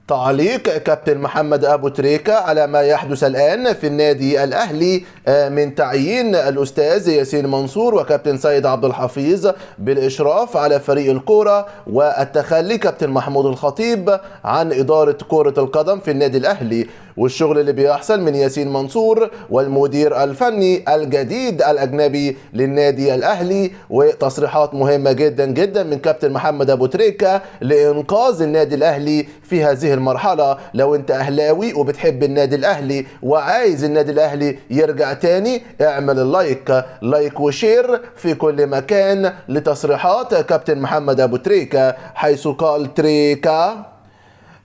تعليق كابتن محمد أبو تريكة على ما يحدث الآن في النادي الأهلي من تعيين الأستاذ ياسين منصور وكابتن سيد عبد الحفيظ بالإشراف على فريق الكورة، والتخلي كابتن محمود الخطيب عن إدارة كرة القدم في النادي الأهلي، والشغل اللي بيحصل من ياسين منصور والمدير الفني الجديد الأجنبي للنادي الأهلي، وتصريحات مهمة جدا جدا من كابتن محمد أبو تريكة لإنقاذ النادي الأهلي في هذه المرحلة. لو انت أهلاوي وبتحب النادي الأهلي وعايز النادي الأهلي يرجع تاني، اعمل ال like like و share في كل مكان لتصريحات كابتن محمد أبو تريكة، حيث قال تريكة: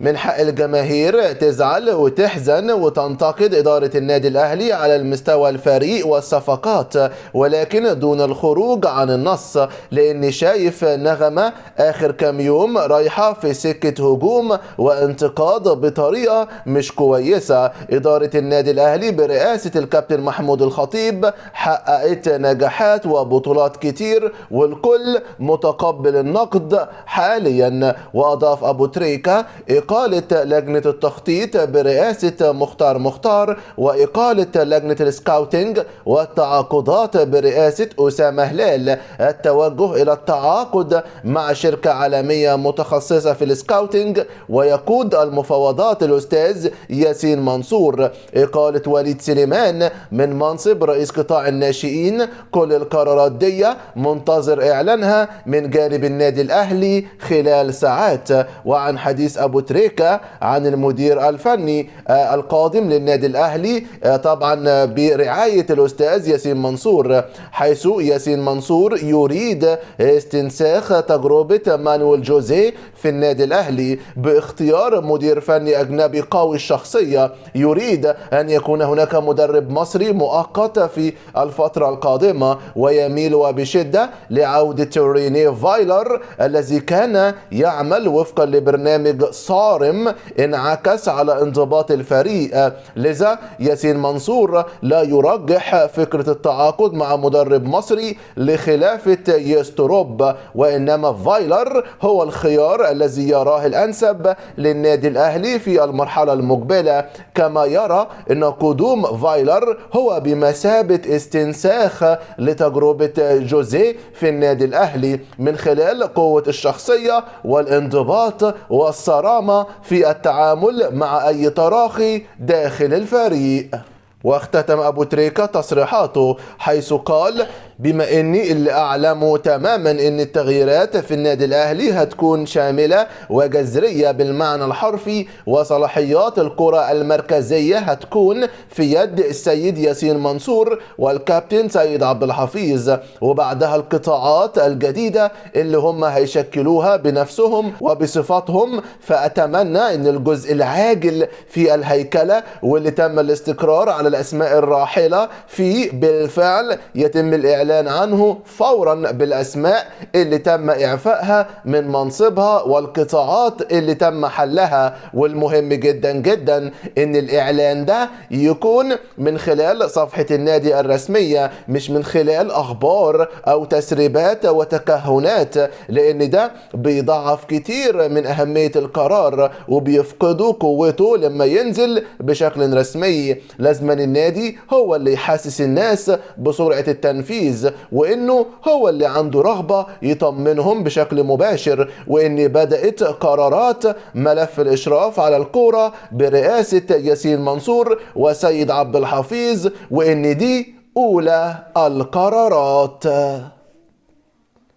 من حق الجماهير تزعل وتحزن وتنتقد إدارة النادي الأهلي على المستوى الفريق والصفقات، ولكن دون الخروج عن النص، لأني شايف نغمة آخر كام يوم رايحة في سكة هجوم وانتقاد بطريقة مش كويسة. إدارة النادي الأهلي برئاسة الكابتن محمود الخطيب حققت نجاحات وبطولات كتير، والكل متقبل النقد حاليا. وأضاف أبو تريكة: إقالة لجنة التخطيط برئاسة مختار مختار، وإقالة لجنة ال scouting والتعاقدات برئاسة أسامة هلال، التوجه إلى التعاقد مع شركة عالمية متخصصة في ال scouting ويقود المفاوضات الأستاذ ياسين منصور، إقالة وليد سليمان من منصب رئيس قطاع الناشئين. كل القرارات دي منتظر إعلانها من جانب النادي الأهلي خلال ساعات. وعن حديث أبو تريكة عن المدير الفني القادم للنادي الأهلي طبعا برعاية الأستاذ ياسين منصور، حيث ياسين منصور يريد استنساخ تجربة مانويل جوزيه في النادي الأهلي باختيار مدير فني أجنبي قوي الشخصية. يريد أن يكون هناك مدرب مصري مؤقت في الفترة القادمة، ويميل وبشدة لعودة ريني فايلر الذي كان يعمل وفقا لبرنامج صارم انعكس على انضباط الفريق. لذا ياسين منصور لا يرجح فكرة التعاقد مع مدرب مصري لخلافة يستروب، وإنما فايلر هو الخيار الذي يراه الأنسب للنادي الأهلي في المرحلة المقبلة. كما يرى أن قدوم فايلر هو بمثابة استنساخ لتجربة جوزيه في النادي الأهلي من خلال قوة الشخصية والانضباط والصرامة في التعامل مع أي تراخي داخل الفريق. واختتم أبو تريكة تصريحاته حيث قال: بما اني اللي اعلمه تماما ان التغييرات في النادي الاهلي هتكون شاملة وجذرية بالمعنى الحرفي، وصلاحيات الكرة المركزية هتكون في يد السيد ياسين منصور والكابتن سيد عبد الحفيظ، وبعدها القطاعات الجديدة اللي هم هيشكلوها بنفسهم وبصفاتهم. فاتمنى ان الجزء العاجل في الهيكلة واللي تم الاستقرار على الاسماء الراحلة فيه بالفعل يتم الاعلان عنه فورا بالاسماء اللي تم اعفائها من منصبها والقطاعات اللي تم حلها. والمهم جدا جدا ان الاعلان ده يكون من خلال صفحة النادي الرسمية، مش من خلال اخبار او تسريبات وتكهنات، لان ده بيضعف كتير من اهمية القرار وبيفقدوا قوته لما ينزل بشكل رسمي. لازم النادي هو اللي يحسس الناس بسرعة التنفيذ، وانه هو اللي عنده رغبة يطمنهم بشكل مباشر، وان بدأت قرارات ملف الاشراف على الكورة برئاسة ياسين منصور وسيد عبد الحفيظ، وان دي اولى القرارات.